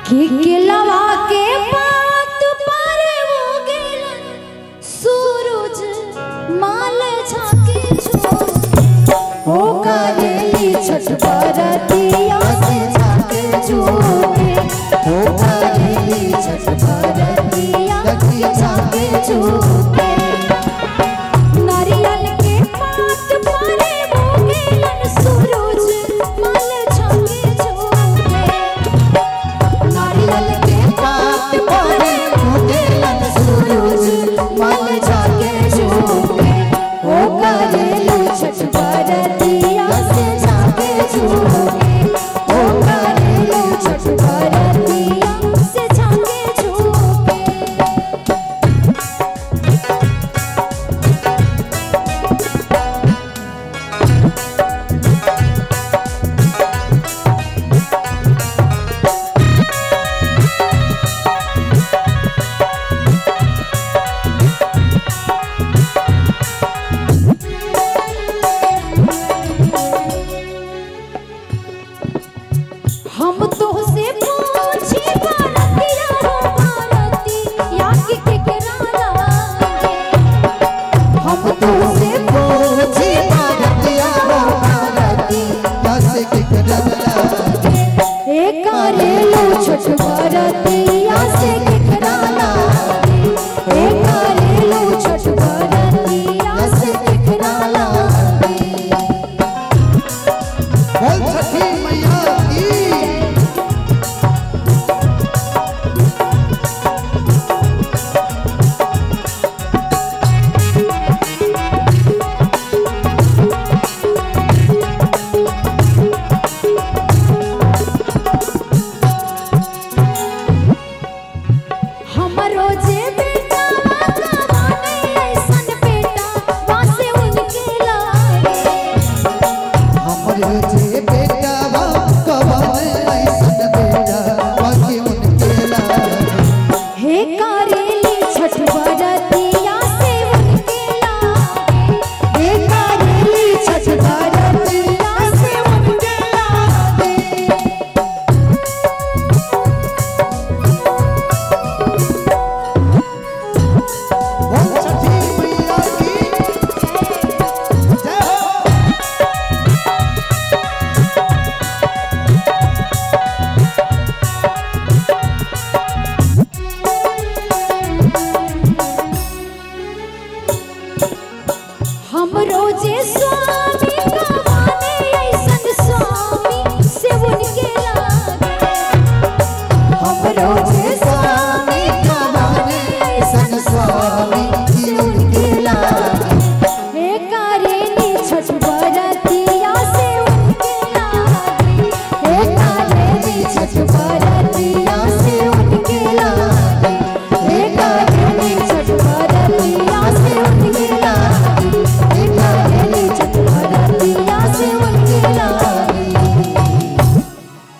कि केलवा के पात पर वो गेलन सूरज माल झाके झूके हो करेली छठ बरतिया से झाके झूके हो करेली छठ बरतिया से झाके झूके। नारियल के पात पर वो गेलन सूरज माल झाके झूके नारियल के पात पर वो गेलन सूरज माल झाके झूके हो करेली छठ बरतिया से झाके झूके हो करेली छठ बरतिया से झाके झूके। हम तो से पूछी बरतिया हो बरतिया के केकरा लागे हम तो से पूछी बरतिया हो बरतिया से केकरा लागे ए करेलू छठ बरतिया से केकरा लागे ए